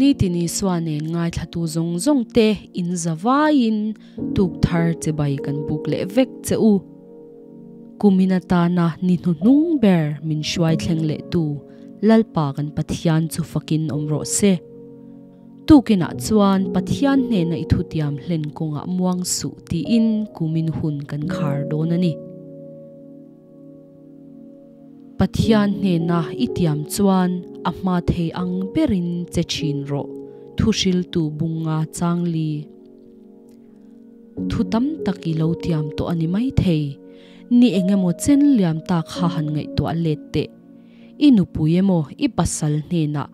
Nitin Isua nen ngaithlatu zawng zawng te in za vaiin tuk thar chibai kan buk leh vek che u. Kumin atana ni hnuhnung ber min hruai thleng leh tu Lalpa kan Pathian chu fakin awm rawh se. Tukinah chuan Pathian hnena i thutiam hlen kawngah muang suh tiin kumin hun kan khar dawn a ni. Pathian hnena i tiam chuan a hma thei ang berin che thin rawh, Thuhriltu Bunga Changli. Thu tam tak i lo tiam tawh a ni maithei. Ni engemaw chen liam ta kha han ngaihtuah let teh. I nupui emaw i pasal hnenah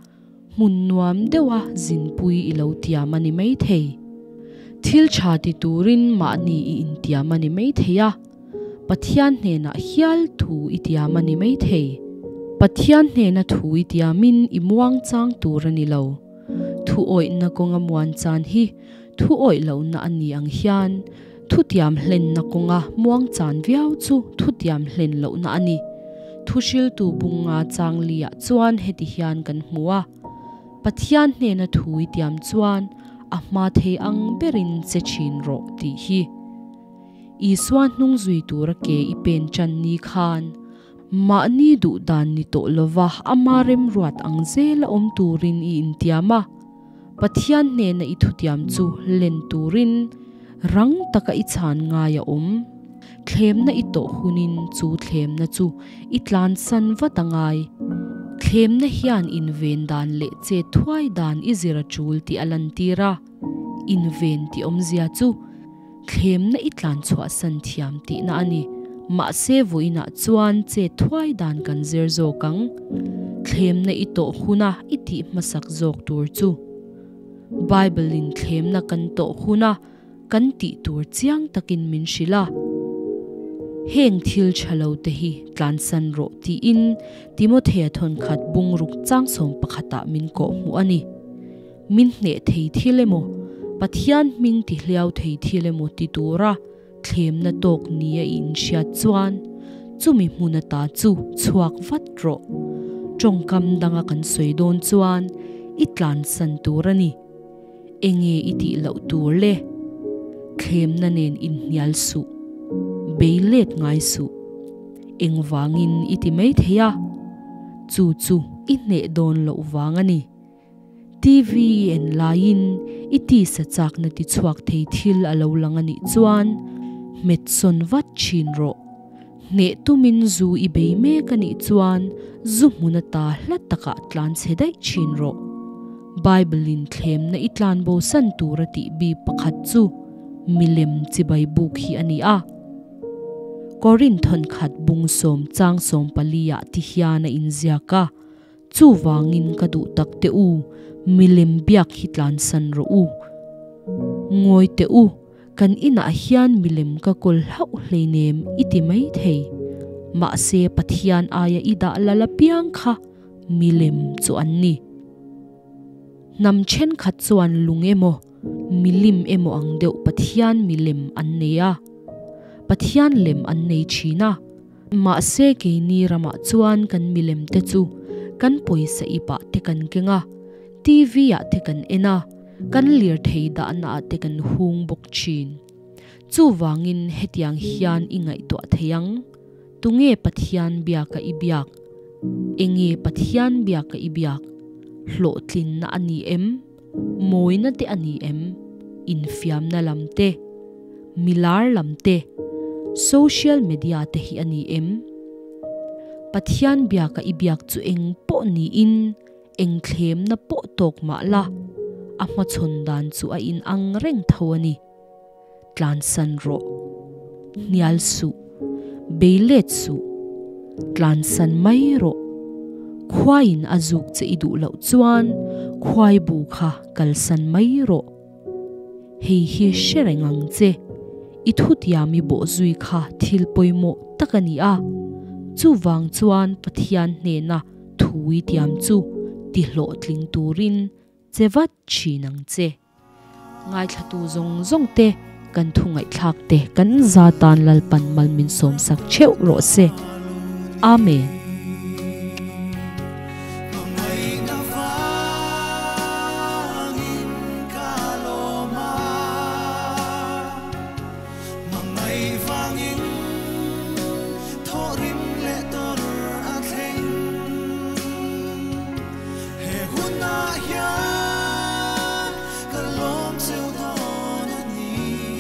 hmun nuam deuha zinpui i lo tiam a ni maithei. Thil tha ti turin mahni i intiam a ni maithei a. Pathian hnenah hial thu i tiam a ni maithei. Pathian hnena thu i tiamin i muang chang tur a ni lo. Thu awihna kawnga muan chan hi thu awih lohna a ni ang hian thu tiam hlenna kawnga muang chan viau chu thu tiam hlen lohna a ni. Thuhriltu bunga chang liah chuan heti hian kan hmu a, Pathian hnena thu i tiam chuan a hma thei ang berin che thin rawh tih hi. Isua hnung zui tura ke i pen tan ni khan mahni duh dan ni tawh lova ama remruat ang zela awm turin i intiam a, Pathian hnena i thutiam chu len turin rang taka i chhan ngai a awm. Thlemna i tawh hunin chu thlemna chu i tlansan vat a ngai. Thlemna hian inven dan leh che thuai dan i zir a tul tih a lantir a, inven tih awmzia chu Thlemna i tlan chhuahsan thiam tihna a ni. Mahse vawiinah chuan che thuai dan kan zir zawk ang. Thlemna i tawh huna i tih hmasak zawk tur chu. Bible-in thlemna kan tawh huna kan tih tur chiang takin min hrilh a. Heng thil tha lo te hi tlansan rawh tiin Timothea thawnkhat bungruk changsawm pakhatah min kawhhmuh a ni. Min hneh thei thil emaw, Pathian hming ti hliau thei thil emaw ti tura thlemna tawk nia i inhriat chuan chumi hmun ata chu chhuak vat rawh. Tawngkam danga kan sawi dawn chuan i tlansan tur a ni. Enge i tih loh tur le? Thlemna nen inhnial suh. Bei let ngai suh. Engvangin i ti mai thei a? Chu chu i hneh dawn loh vang a ni. TV i en laiin i tisa chakna ti chhuak thei thil a lo lang a nih chuan hmet sawn vat thin rawh. Hneh tumin zu i bei mek a nih chuan zu hmun ata hla takah tlan chhe daih thin rawh. Bible-in thlemna i tlan bosan tur a tih bik pakhat chu milem chibai buk hi a ni a. Korinth thawnkhat bungsawm changsawm pali-ah ti hian a inziak a. Chuvangin ka duh tak teh u, milem biak hi tlansan rawh u. Ngawi teh u, kan inah hian milem ka kawl hlauh hleinem i ti mai thei. Mahse Pathian aia i dah lal apiang kha milem chu an ni. Hnam thenkhat chuan lung emaw, milim emaw ang deuh Pathian milem an nei a. Pathian lem an nei thin a. Mahse keini ramah chuan kan milem te chu kan pawisa ipah te kan keng a, TV ah te kan en a, kan lirthei dahna ah te kan hung bawk thin. Chuvangin hetiang hian i ngaihtuah thei ang, Tunge Pathian biaka i biak? Enge Pathian biaka i biak? Hlawhtlinna a ni em? Mawina te a ni em? Infiamna lam te? Milar lam te? Social media te hi a ni em? Pathian biaka i biak chu eng pawh niin eng thlemna pawh tawk mah la, a hmachhawn dan chu a inang reng tho a ni. Tlansan rawh. Hnial suh. Bei let suh. Tlansan mai rawh. Khuaiin a zuk che i duh loh chuan khuai bu kha kalsan mai rawh. Hei hi hre reng ang che. I thutiam i bawh zui kha thil pawimawh tak a ni a. Chuvang chuan Pathian hnena thu i tiam chu ti hlawhtling turin che vat thin ang che. Ngaithlatu zawng zawng te kan thu ngaihthlak te kan za tan Lalpan mal min sawmsak theuh rawh se. Amen. Ni.